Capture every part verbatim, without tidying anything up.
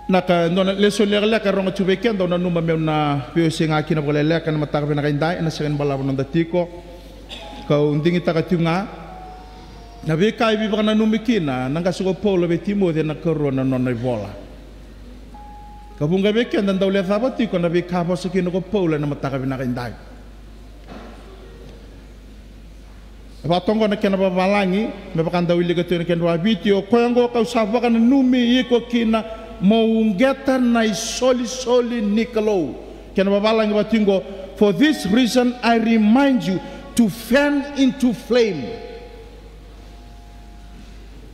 Na ka dua na lesoni lekaleka e rogo tiko vei keda, au nanuma meu na veiwasei ga kina vakaleleka ena mataka vinaka edai, ena sega ni balavu noda tiko. Kau digitaka tiko ga na veika e veivakananumi kina na qase ko Paula vei Timoci ena ikarua na nona ivola. Ka vuqa vei keda dau lecava tiko na veika a vosa kina ko Paula ena mataka vinaka edai. E vaka toka oqo na kena vavalagi, me vaka da wilika tiko na kena vaviti: O koya oqo kau sa vakananumi iko kina, mo uqeta na isolisoli ni Kalou. Kena vavalagi vaka tiko oqo: For this reason I remind you to fan into flame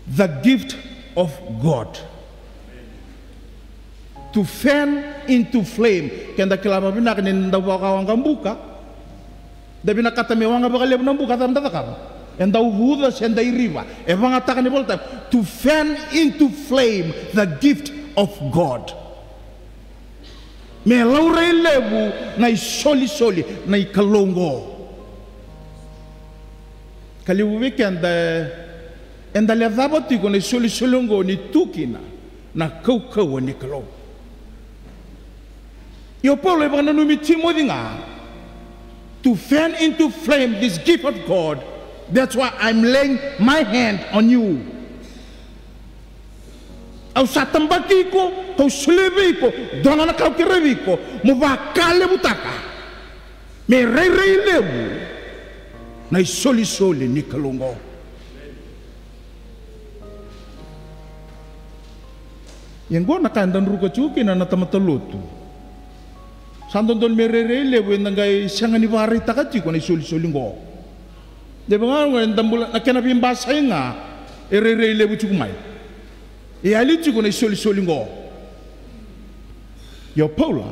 the gift of God. To fan into flame. Keda kila vakavinaka ni da vakawaqabuka, da vinakata me waqa vakalevu na buka, cava da cakava? Eda uvuca se da iriva. E vagataka na iVolatabu: to fan into flame the gift of God. Me laurai levu na isolisoli ni Kalou oqo. Ka levu vei keda eda lecava tiko na isolisoli oqo ni tu kina na kaukauwa ni Kalou. Ia o Paula e vakananumi Timoci ga to fan into flame this gift of God. That's why I'm laying my hand on you. Au sa tabaki iko, kau solia vei iko dua na ka au kerea vei iko, mo vakalevutaka, me rairai levu na isolisoli ni Kalou oqo. Ia oqo na ka eda druka tiko kina na tamata lotu. Sa dodonu me rairai levu, eda qai sega ni vakaraitaka tiko na isolisoli oqo. De vaka ga eda bula, na kena veibasai ga e rairai levu tiko mai. E yali tiko na isolisoli oqo. Ia o Paula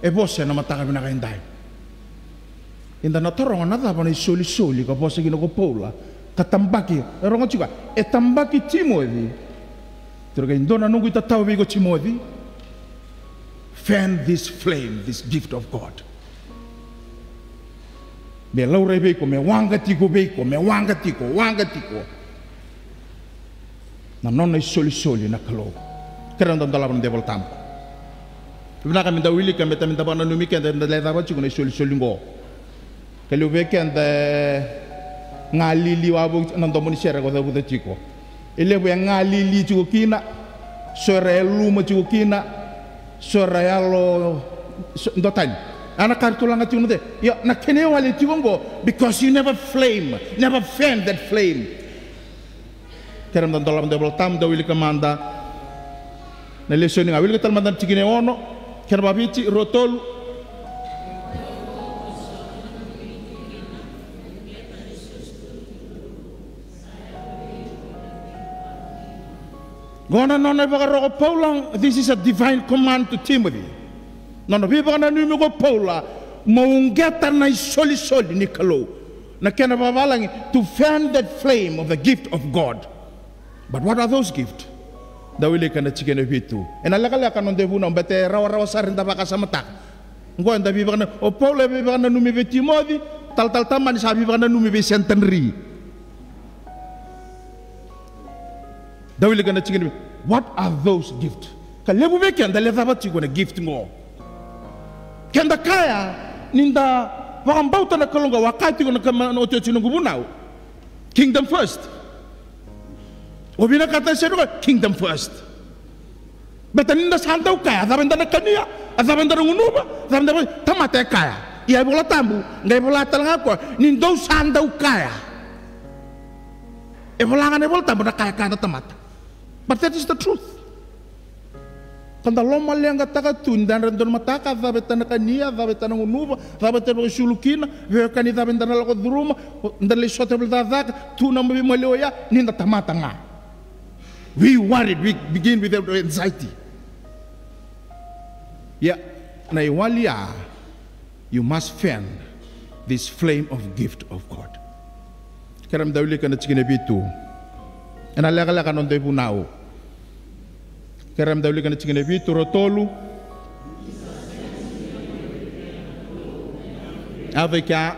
e vosa ena mataka vinaka edai. Eda na taroga na cava na isolisoli ka vosa kina ko Paula, ka tabaki, e rogo tiko, e tabaki Timoci. Tou qai dua na noqu itatau vei iko Timoci. Fan this flame, this gift of God. Me laurai vei iko, me waqa tiko vei iko, me waqa tiko, waqa tiko na nona isolisoli na Kalou. Kerea meda dolava na noda iVolatabu. Vinaka meda wilika, baleta meda vakananumi keda, eda lecava tiko na isolisoli oqo. Ka levu vei keda e galili wavoki na domo ni sere ko cavuta tiko. E levu e galili tiko kina, so era yaluma tiko kina, so era yalo, so, dua tani. A na ka era tulaga tiko na te. Io, na kena iwali tiko oqo, because you never flame, never fan that flame. Kerea meda dolava na noda iVolatabu, da wilika mada na lesoni ga. Wilika tale mada na tikina e ono, kena vaviti, rua, tolu. Qo na nona ivakaro ko Paula, this is a divine command to Timothy. Nona veivakananumi ko Paula, mo uqeta na isolisoli ni Kalou. Na kena vavalagi, to fan that flame of the gift of God. But what are those gifts? Da wilika na tikina e vitu. Ena lekaleka noda ivunau, baleta e rawarawa sara ni da vakasamataka. Oqo eda veivakana, o Paula e veivakananumi vei Timoci, talatala tamani sa veivakananumi vei Setani. Da wilika na tikina, what are those gifts? Ka levu vei keda eda lecava tiko na gift qo. Keda kaya ni da vakabauta na Kalou qo, au a kaya tiko na ka mai na otioti ni noqu vunau. Kingdom first. O vinakata e sega ni kingdom first. Baleta ni da sa dau kaya, a cava eda na kania, a cava eda na gunuva, a cava eda na, tamata e kaya. Ia e Vola Tabu qai vola tale ga o koya ni dou sa dau kaya. E vola ga na iVola Tabu na ka e kaya na tamata. But that is the truth. Ka da lomaleqataka tu ni da yadra dua na mataka, a cava eda na kania, a cava eda na gunuva, a cava eda na vakaisulu kina, veiwekani, a cava eda na lako curuma, da na lai sota vale ni cakacaka, tu na veimaliwa oya, ni da tamata ga. We worried, we begin with anxiety. Ia na iwali ya, you must fan this flame of gift of God. Kerea meda wilika na tikina e vitu. Ena lekaleka noda ivunau. Kerea meda wilika na tikina e vitu, rua, tolu. A vei kea,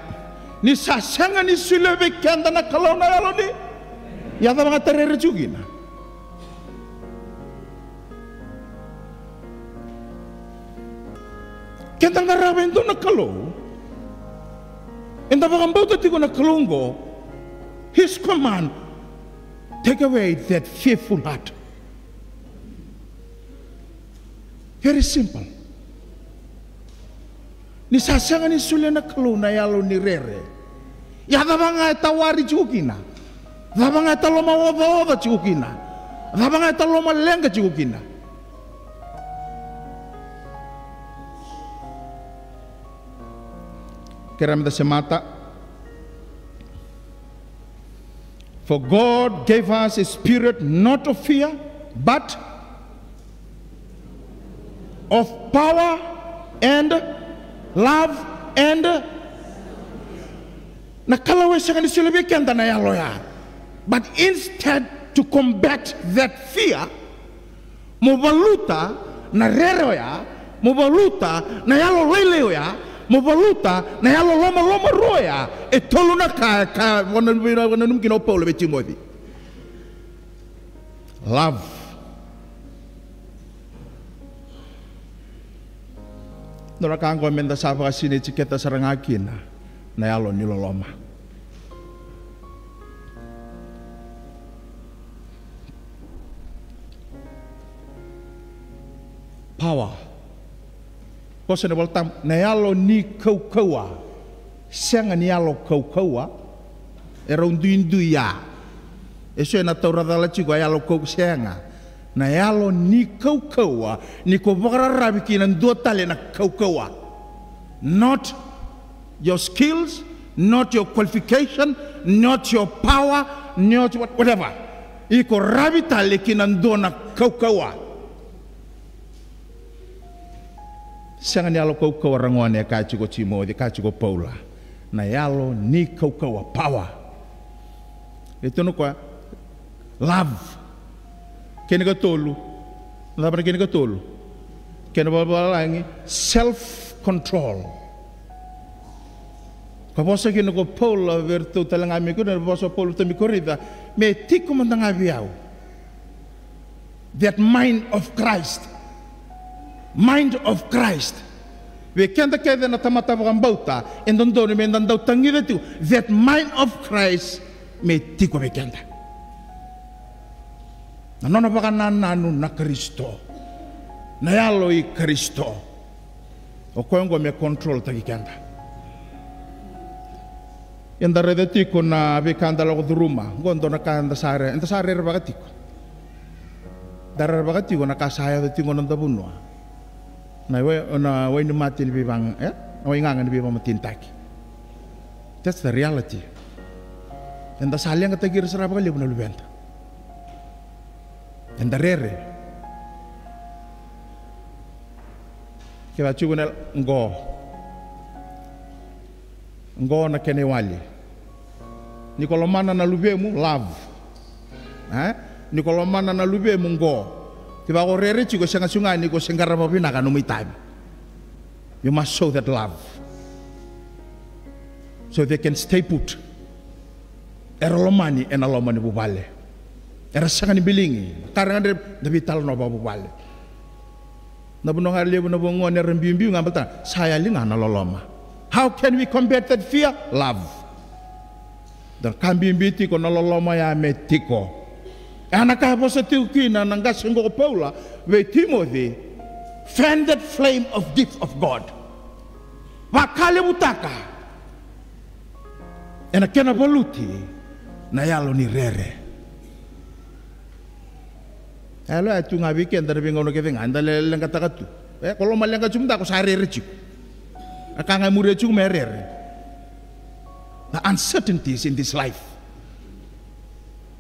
ni sa sega ni solia vei keda na Kalou na yalo ni. Ia cava ga e tarai ira tiko kina. Eda qarava e dua na Kalou, eda vakabauta tiko na Kalou oqo, his command, take away that fearful heart. Very simple. Ni sa sega ni solia na Kalou na yalo ni rere, ia cava ga e ta wari tiko kina? Cava ga e ta lomaocaoca tiko kina? Cava ga e ta lomaleqa tiko kina? Kerea meda semata. For God gave us a spirit not of fear, but of power and love and, na Kalou e sega ni solia vei keda na yalo oya. But instead, to combat that fear, mo valuta na rere oya, mo valuta na yalo lailai oya, mo valuta na yalo lomaloma rua oya. E tolu na ka e ka vakananumi kina o Paula vei Timoci. Love. Dua na ka oqo meda sa vakasinaiti keda sara ga kina, na yalo ni loloma. Power. Vosa na iVolatabu, na yalo ni kaukauwa. Sega ni yalo kaukauwa. E rau duidui ya. E so ena taura cala tiko a yalo kau, sega. Na yalo ni kaukauwa, ni ko vakararavi ki na dua tale na kaukauwa. Not your skills, not your qualification, not your power, not what, whatever. Iko ravi tale ki na dua na kaukauwa. Sega ni yalo kaukauwa, ragone, e kaya tiko o Timoci, e kaya tiko o Paula. Na yalo ni kaukauwa, power. E tukuna o koya, love. Kena ikatolu. Na cava na kena ikatolu? Kena ivalavala lagi, self control. Ka vosa kina ko Paula vei iratou tale ga mai Korinica, na vosa o Paula vei iratou mai Korinica, me tiko mada ga vei au that mind of Christ. Mind of Christ. Vei keda kece na tamata vakabauta, e dodonu meda dau tagica tiko that mind of Christ me tiko vei keda. Na nona vakanananu na Karisito, na yalo i Karisito. O koya oqo me control-taki keda. Eda raica tiko na veika eda lako curuma. Oqo dua na ka eda sa rere, eda sa rerevaka tiko. Da rerevaka tiko na ka sa yaco tiko na noda vanua. Na wai, na wainimate ni veivaga, e? Na waigaga ni veivakamatenitaki. That's the reality. Eda sa leqataki ira sara vakalevu na luveda. Eda rere. Kevaka tiko na qo. Qo na kena iwali. Ni ko lomana na luvemu, love. E? Ni ko lomana na luvemu qo. Kevaka o rere tiko, sega tiko ga ni ko se qarava vinaka nomu itavi. You must show that love. So they can stay put. Era lomani ena loma ni vuvale. Era sega ni biligi. Ka ra gadreva, da veitalanoa vakavuvale. Na vanua ga levu na vagone era biubiu ga baleta sa yali ga na loloma. How can we combat that fear? Love. Da ka bibi tiko na loloma ya me tiko. E na ka e vosa tiko kina na qase oqo ko Paula vei Timoci. Fan that flame of gift of God. Vakalevutaka ena kena valuti na yalo ni rere. Yalo ya tu ga vei keda na veigauna kece ga eda le-, leqataka tu. E, ko lomaleqa tiko mada ko sa rere tiko. Na ka ga e muria tiko me rere. The uncertainties in this life.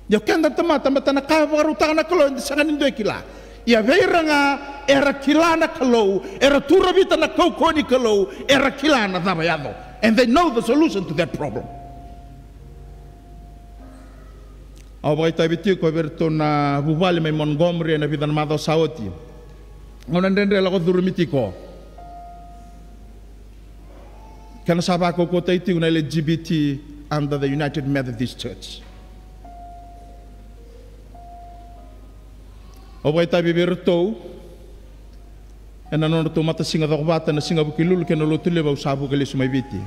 Ia o keda tamata, baleta na ka e vakarautaka na Kalou eda sega ni dua e kila. Ia vei ira ga era kila na Kalou, era turavita na kaukauwa ni Kalou, era kila na cava e yaco. And they know the solution to that problem. Au vakaitavi tiko vei iratou na vuvale mai Montgomery ena vica na macawa sa oti. Gauna dredre lako curumi tiko. Kena sa vakaukauwataki tiko na L G B T under the United Methodist Church. Au vakaitavi vei iratou Ena nodratou matasiga cokovata na Siga Vukelulu kei na Lotulevu au sa vuka lesu mai Viti.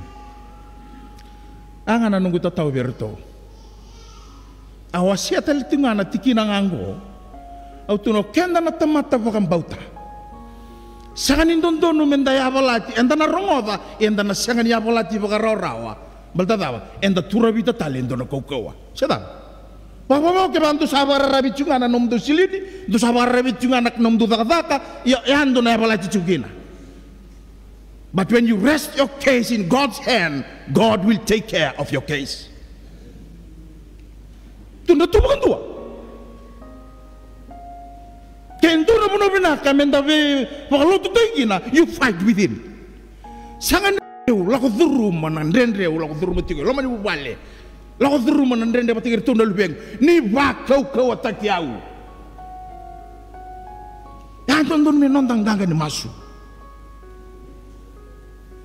A ga na noqu tatau vei iratou. A wasea tale tu ga na tikina ga oqo. Au tukuna o keda na tamata vakabauta. Sega ni dodonu meda yavalati, eda na rogoca, eda na sega ni yavalati vakarawarawa. Baleta cava? Eda turavita tale e dua na kaukauwa. Se cava? Vakavavo kevaka dou sa vakararavi tiko ga na nomudou silini, dou sa vakararavi tiko ga na nomudou cakacaka, ia, ia dou na yavalati tiko kina. But when you rest your case in God's hand, God will take care of your case. Tukuna tu vakadua. Ke dua na vanua vinaka meda veivakalotutaki kina, you fight with him. Sega ni lako curuma na dredre au lako curuma tiko e loma ni vuvale. Lako curuma na dredre vata kei iratou na luvequ. Ni vakaukauwataki au. Ia dodonu me noda qaqa ni masu.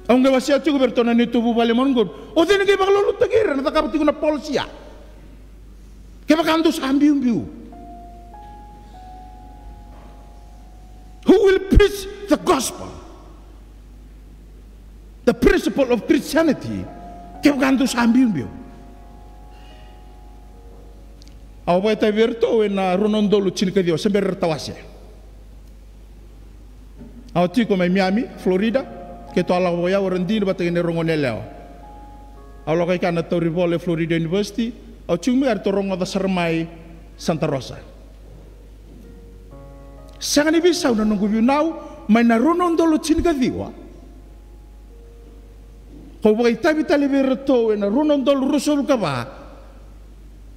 Au qai wasea tiko vei iratou na neitou vuvale mai qo. O cei ni qai vakalolotaki ira na cakava tiko na policy ya? Kevaka dou sa biubiu. Who will preach the gospel? The principle of Christianity. Kevaka dou sa biubiu. Au vakaitavi vei iratou ena rua na udolu tinikaciwa, se bera era tawase. Au tiko mai Miami, Florida, keitou a lako vakayawa, era dina vata kei na rua na goneyalewa. Au lako i kea na tauri vola e Florida University, au tiko mai eratou rogoca sara mai Santa Rosa. Sega ni veisau na noqu vunau, mai na rua na udolu tinikaciwa. Kau vakaitavi tale vei iratou ena rua na udolu ruasagavulu ka va.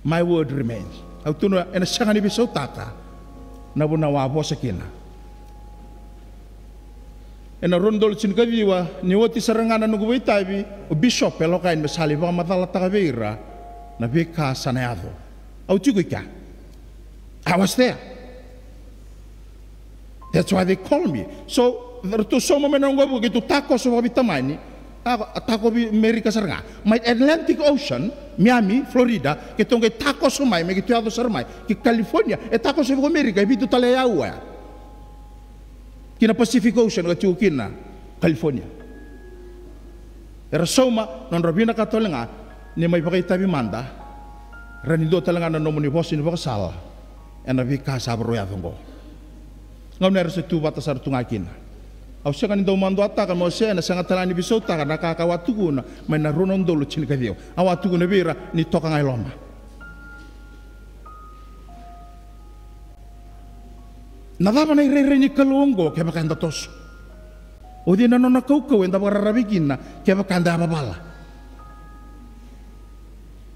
My word remains. Au tukuna ena sega ni veisautaka na vanua au a vosa kina. Ena rua na udolu tinikaciwa, ni oti sara ga na noqu vakaitavi, o bisopi e lako yani me sa lai vakamacalataka vei ira na veika sa na yaco. Au tiko i kea. I was there. That's why they call me. So, ratou sauma mai na noqu vuka, keitou takoso vakaveitamani. A, a takovi Amerika sara ga. Mai Atlantic Ocean, Miami, Florida, keitou qai takoso mai, me keitou yaco sara mai ki California. E takoso vaka Amerika, e vitu tale e aua ya. Ki na Pacific Ocean, ka tiko kina California. Era sauma, nodra vinakata tale ga ni mai vakaitavi mada. Ra ni dua tale ga na nomuni vosa ni vakasala ena veika sa vakarau yaco oqo. Gauna era se tu vata sara tu ga kina. Au sega ni dau maduataka me o se ena sega tale ga ni veisautaka na ka kau a tukuna mai na rua na udolu tinikaciwa. Au a tukuna vei ira ni toka ga e loma. Na cava na irairai ni Kalou oqo kevaka eda toso? O cei na nona kaukauwa eda vakararavi kina kevaka eda yavavala?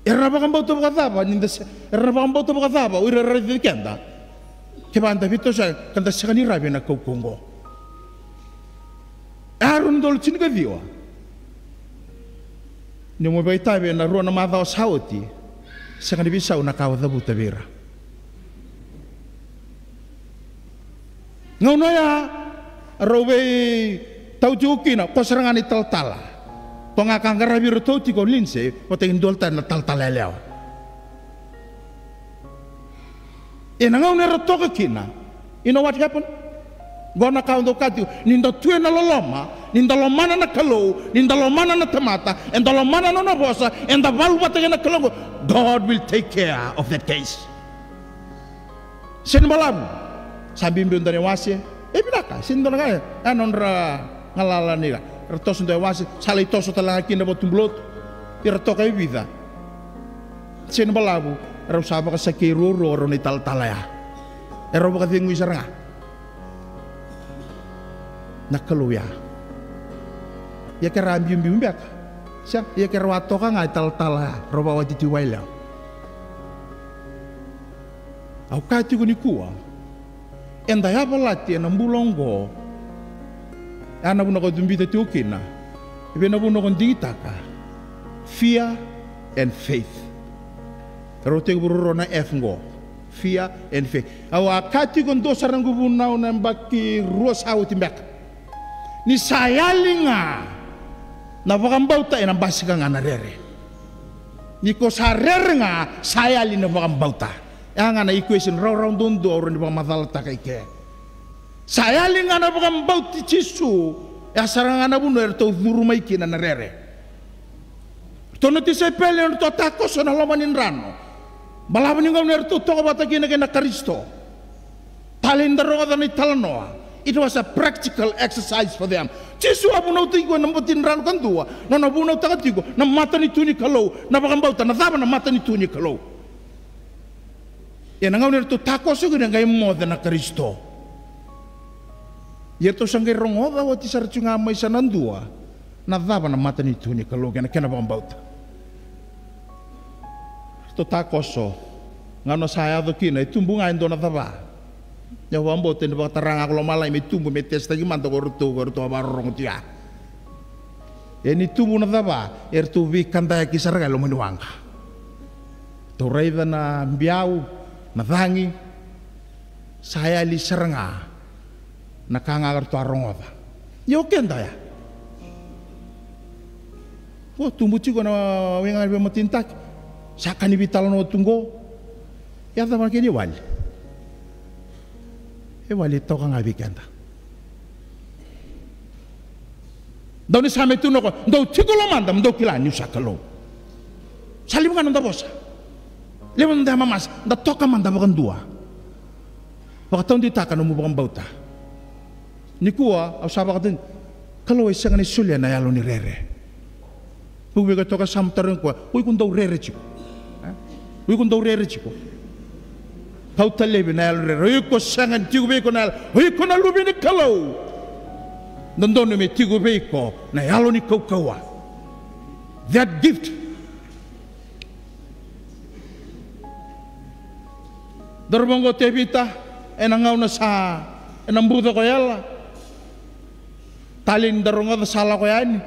Era na vakabauta vakacava ni da se, era na vakabauta vakacava o ira era raici keda? Kevaka eda veitosoyaki ka da sega ni ravi ena kaukauwa oqo. E a rua na udolu tinikaciwa. Ni mo vakaitavi ena rua na macawa sa oti, sega ni veisau na ka au cavuta vei ira. Gauna oya, rau veitau tiko kina, ko sara ga na italatala. Ko ga ka qaravi iratou tiko o Lindsay, vata kei dua tale na talatala yalewa. Ena gauna era toka kina, you know what happened? Qo na ka au dau kaya tiko, ni da tu ena loloma, ni da lomana na Kalou, ni da lomana na tamata, eda lomana na nona vosa, eda valu vata kei na Kalou, God will take care of that case. Sega ni balavu. Sa biubiu dua na iwase. E vinaka, sega ni dua na ka, e, e nodra galala ni ra. Ra toso dua iwase, sa lai toso tale ga kina vatubulotu. Ira toka e vica. Sega ni balavu, rau sa vakasakei ruarua rau na italatala ya. E rau vakacegui sara ga. Na Kalou ya. Ia ke ra a biubiu beka. Sega, ia ke rau a toka ga italatala ya. Rau vakawati tiko vakayalewa. Au kaya tiko nikua, eda yavalati ena bula oqo. Ya na vuna ko tu biuta tiko kina. Vei na vuna ko digitaka. Fear and faith. Rau tekivu ruarua na F qo. Fear and faith. Au a kaya tiko dua sara noqu vunau na yabaki rua sa oti beka. Ni sa yali ga na vakabauta ena basika ga na rere. Ni ko sa rere ga sa yali na vakabauta. Ya ga na equation rawarawa duadua au rawa ni vakamacalataka i ke. Sa yali ga na vakabauti Jisu, e a sara ga na vanua eratou curu mai kina na rere. Ratou na tisaipeli eratou a takoso na loma ni drano. Balava ni gauna eratou toka vata kina kei na Karisito. Talei da rogoca na italanoa. It was a practical exercise for them. Jisu a vunautaki koya na bati drano kadua, nona vunautaka tiko na matanitu ni Kalou, na vakabauta, na cava na matanitu ni Kalou. Ia na gauna eratou takoso kina e qai moce na Karisito. Ia eratou sa qai rogoca oti sara tiko ga mai sa na dua na cava na matanitu ni Kalou kei na kena vakabauta. Ratou takoso, gauna sa yaco kina e tubu ga e dua na cava. Ia au vakabauta ni vakatara ga ko lomalagi me tubu me tesitaki mada ko ratou, ko ratou a vakarorogo tu ya. E ni tubu na cava, eratou veikadayaki sara ga e loma ni waqa. Ratou raica na biau, na cagi, sa yali sara ga na ka ga ratou a rogoca. Ia o keda ya, ko tubu tiko na waigaga ni veimatenitaki, sa ka ni veitalanoa tu qo. Ia cava na kena iwali? E wali toka ga vei keda. Dau ni sa me tukuna ko, dou tiko lomada mo dou kila niu sa Kalou. Sa levu ga noda vosa, levu noda yamamasa, da toka mada vakadua. Vakataudeitaka nomu vakabauta. Nikua au sa vakataudeitaka, Kalou e sega ni solia na yalo ni rere. Vuku vei koya toka sa mo tarogi koya, o iko dau rere tiko? E? O iko dau rere tiko? Kauta laivi na yalo ni rere. O iko sega ni tiko vei iko na yalo. O iko na luve ni Kalou. Dodonu me tiko vei iko na yalo ni kaukauwa. That gift. Daru vaqo Tevita, ena gauna sa, ena buca ko Ela. Talei ni da rogoca sa lako yani,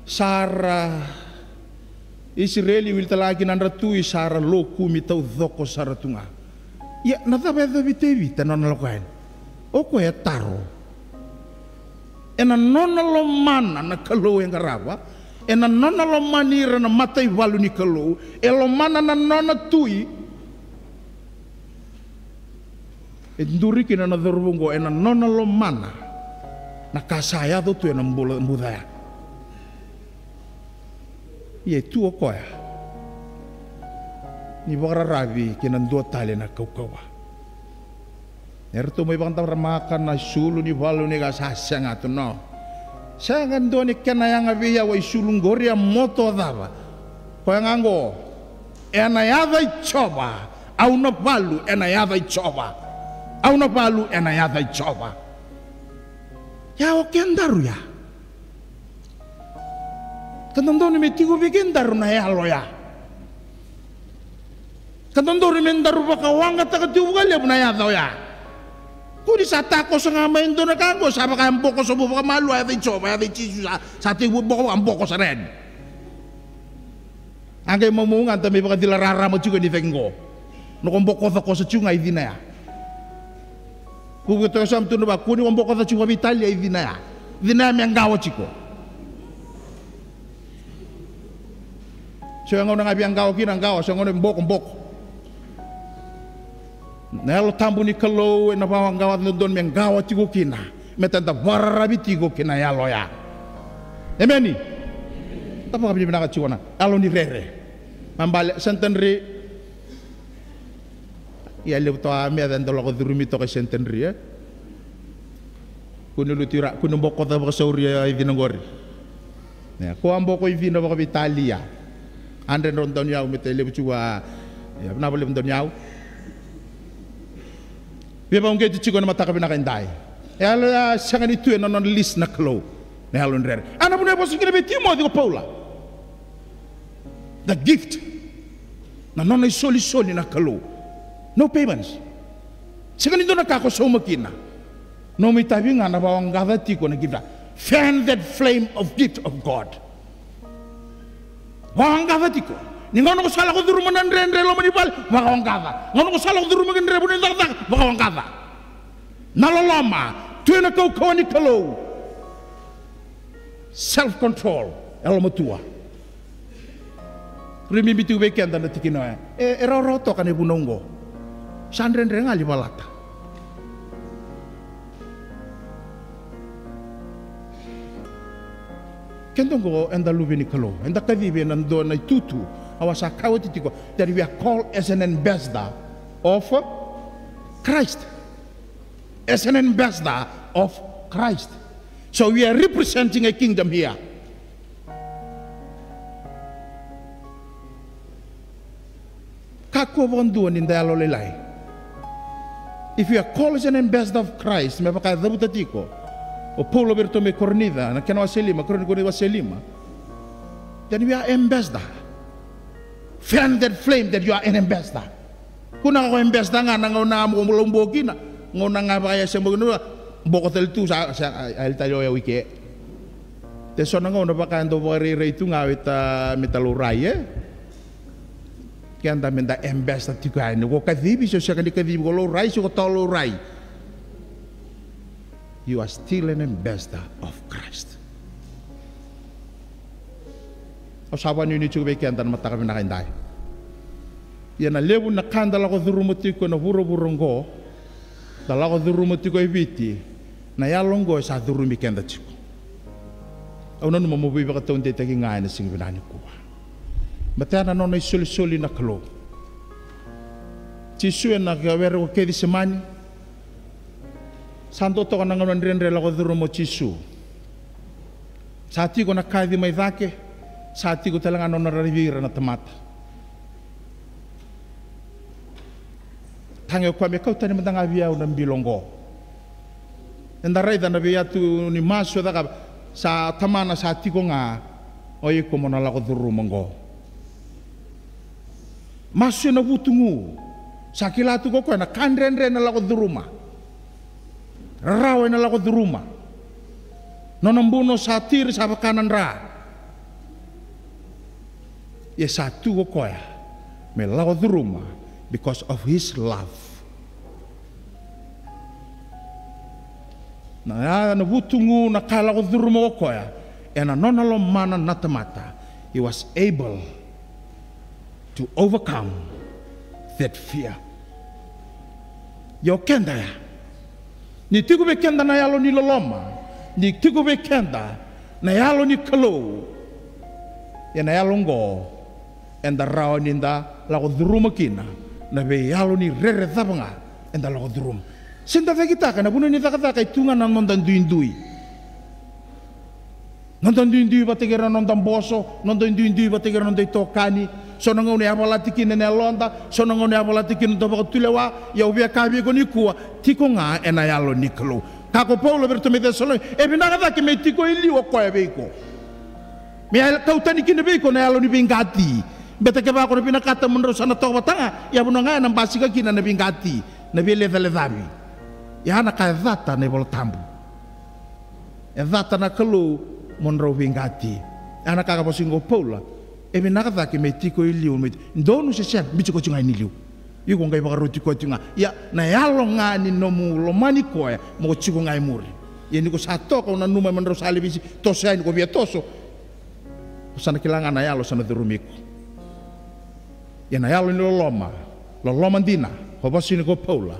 sa ra Isireli, wili tale ga kina na dra tui, sa ra lokumi taucoko sara tu ga. Ia, na cava e yacovi Tevita na nona lako yani? O koya e taro. Ena nona lomana na Kalou e qarava, ena nona lomani ira na mataivalu ni Kalou, e lomana na nona tui. E duri kina na cauravou oqo, ena nona lomana na ka sa yaco tu ena bula, buca ya. Ia e tu o koya ni vakararavi ki na dua tale na kaukauwa. Eratou mai vakadaramaka na isulu ni valu ni ka sa sega tu, no. Sega dua ni kena yaga vei au a isulu qori, a moto a cava? Koya ga oqo, ena yaca i Jiova, au na valu ena yaca i Jiova. Au na valu ena yaca i Jiova. Ia o kedaru ya, ka dodonu me tiko vei kedaru na yalo ya. Ka dodonu me daru vakawaqataka tiko vakalevu na yaca oya. Kua ni sa takoso ga mai e dua na ka oqo sa vaka e bokoso vua vakamalua, yaca i Jiova, yaca i Jisu, sa, sa tekivu boko, vakaboko sara yani. A qai maumau ga da mai vakacila rarama tiko yani cake qo. Na ko bokoca koso tiko ga i cina ya. Vuku vei koya toka sa mo tukuna vaka, kua ni ko bokoca tiko vakaveitalia i cina ya. Cina ya me qawa tiko. Se gauna ga via qawa kina, qawa, se gauna me boko, boko. Na Yalo Tabu ni Kalou ena vakawaqawa, dodonu me qawa tiko kina, me tada vakararavi tiko ki na yalo ya. Emeni. Da vakavinavinaka tiko na yalo ni rere. Mai bale, Centenary. Ia levu toka me da lako curumi toka i Centenary, e? Kua ni lutu i ra, kua ni bokoca vakasauri i cina qori. Ia, ko a boko i cina vakaveitalia. Hundred drau dauniyau me te levu tiko a, ia, vinaka vakalevu dauniyau. Veivakauqeti tiko ena mataka vinaka edai. E yalo ya sega ni tu ena nona list na Kalou. Na yalo ni rere. A na vuna e vosa kina vei Timoci ko Paula. The gift. Na nona isolisoli na Kalou. No payments. Sega ni dua na ka ko sauma kina. Nomu itavi ga na vakawaqaca tiko na gift. Fan that flame of gift of God. Vakawaqaca tiko. Ni gauna ko sa lako curuma na dredre e loma ni vale, vakawaqaca. Gauna ko sa lako curuma ki na dredre vuna ni cakacaka, vakawaqaca. Na loloma, tu ena kaukauwa ni Kalou. Self control, yalomatua. Rui bibi tiko vei keda na tikina oya. E, e rawarawa toka na ivunau oqo. Sa dredre ga li valata. Keda oqo eda luve ni Kalou, eda kacivi ena dua na itutu. Au a sa kaya oti tiko that we are called as an ambassador of Christ. As an ambassador of Christ. So we are representing a kingdom here. Kakua vakadua ni da yalolailai. If you are called as an ambassador of Christ, me vaka e cavuta tiko o Paula vei iratou mai Korinica, na kena wase lima, Korinica wase lima, then we are ambassador. Fan that flame that you are an ambassador. Kua ni o ambassador ga na gauna mo laubo kina, gauna ga vaka e se mo kina, boko tale tu sa, sa, a, a, tale o yau i ke. Te so na gauna vaka e dau vakarairai tu ga vei ta, me ta laurai, e? Keda me da ambassador tiko yani. Ko kacivi, se o sega ni kacivi, ko laurai, se ko tawa laurai. You are still an ambassador of Christ. Au sa vakanuinui tiko vei keda na mataka vinaka edai. Ia na levu na ka da lako curuma tiko ena vuravura oqo, da lako curuma tiko e Viti, na yalo oqo e sa curumi keda tiko. Au nanuma mo veivakataudeitaki ga ena siga vinaka nikua. Baleta na nona isolisoli na Kalou. Jisu ena were ko Kecisemani, sa dua toka na gauna dredre lako curuma o Jisu. Sa tiko na kaci mai cake, sa tiko tale ga na nona raici ira na tamata. Tagi o koya me kau tani mada ga vei au na bilo oqo. Eda raica na veiyatu ni masu e cakava, sa Tamana sa tiko ga, o iko mo na lako curuma oqo. Masu ena vutugu, sa kila tu ko koya na ka dredre ena lako curuma. Rarawa ena lako curuma. Nona buno sa tiri sa vaka na dra. Ia sa tu ko koya me lako curuma because of his love. Na, na vutugu na ka e lako curuma ko koya, ena nona lomana na tamata. He was able to overcome that fear. Ia o keda ya, ni tiko vei keda na yalo ni loloma, ni tiko vei keda na yalo ni Kalou, ia na yalo oqo eda rawa ni da lako curuma kina na veiyalo ni rere cava ga eda lako curuma. Se da cakitaka, na vanua ni cakacaka e tu ga na noda duidui. Noda duidui vata kei ira na noda boso, noda duidui vata kei ira na noda itokani. So na gauna e yavalati kina na yaloda, so na gauna e yavalati kina na noda vakatulewa. Ia au via kaya vei iko nikua, tiko ga ena yalo ni Kalou. Kaya ko Paula vei iratou mai Cesalonaika, e vinaka cake me tiko e liu o koya vei iko. Me kau tani kina vei iko na yalo ni veiqati. Beta kevaka ko na vinakata mo drau sa na toka vata ga, ia vanua ga ena basika kina na veiqati, na veilecalecavi. Ia na ka e cata na iVola Tabu. E cata na Kalou mo drau veiqati. Ia na ka ka vosa kina ko Paula, e vinaka cake me tiko e liu, me donu se sega, me tiko tiko ga e liu. Iko qai vakaroti koya tiko ga. Ia na yalo ga ni nomu lomani koya, mo tiko ga e muri. Ia ni ko sa toka, au nanuma me drau sa lai veisiko, toso yani ko via toso. Ko sa na kila ga na yalo sa na curumi iko. Ia na yalo ni loloma, loloma dina, ko vosa kina ko Paula.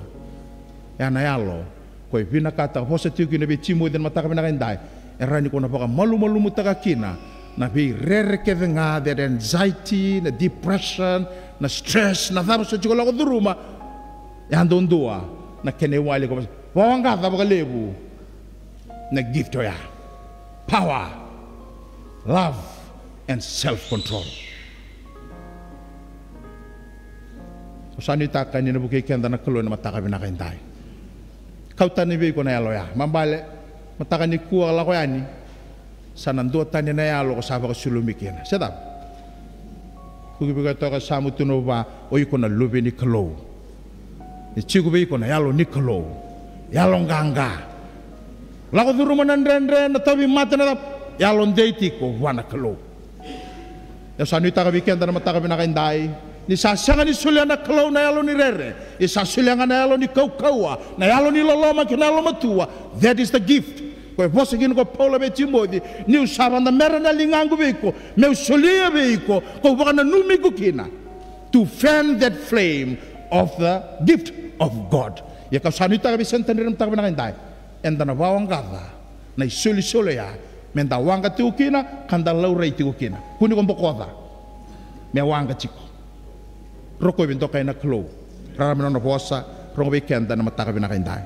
Ia na yalo ko e vinakata, vosa tiko kina vei Timoci ena mataka vinaka edai. E rawa ni ko na vakamalumalumutaka kina na veirere kece ga, that anxiety, na depression, na stress, na cava soti ko lako curuma. Yadudua na kena iwali ko vakaoqaca vakalevu na gift oya. Power, love, and self control. Au sa nuitaka ni na vukei keda na Kalou ena mataka vinaka edai. Kau tani vei iko na yalo oya. Mabale, mataka nikua lako yani, sa na dua tani na yalo ko sa vakasulumi kina. Se cava? Vuki vei koya toka Samu tonovu va, o iko na luve ni Kalou. Ni tiko vei iko na yalo ni Kalou. Yalo qaqa. Lako curuma na dredre, na tauvimate, na cava, yalo dei tiko vua na Kalou. Au sa nuitaka vei keda na mataka vinaka edai, ni sa sega ni solia na Kalou na yalo ni rere, e sa solia ga na yalo ni kaukauwa, na yalo ni loloma kei na yalomatua. That is the gift. Ko e vosa kina ko Paula vei Timoci, niu sa vada mera na ligaqu vei iko, meu solia vei iko, kau vakananumi iko kina. To fan that flame of the gift of God. Ia kau sa nuitaka vei Santa ni ra mataka vinaka edai, eda na vakaoqaca na isolisoli oya Me da waqa tiko kina, ka da laurai tiko kina. Kua ni ko bokoca. Me waqa tiko. Rokovi, dokai na Kalou. Rarama na nona vosa, rogo vei keda na mataka vinaka edai.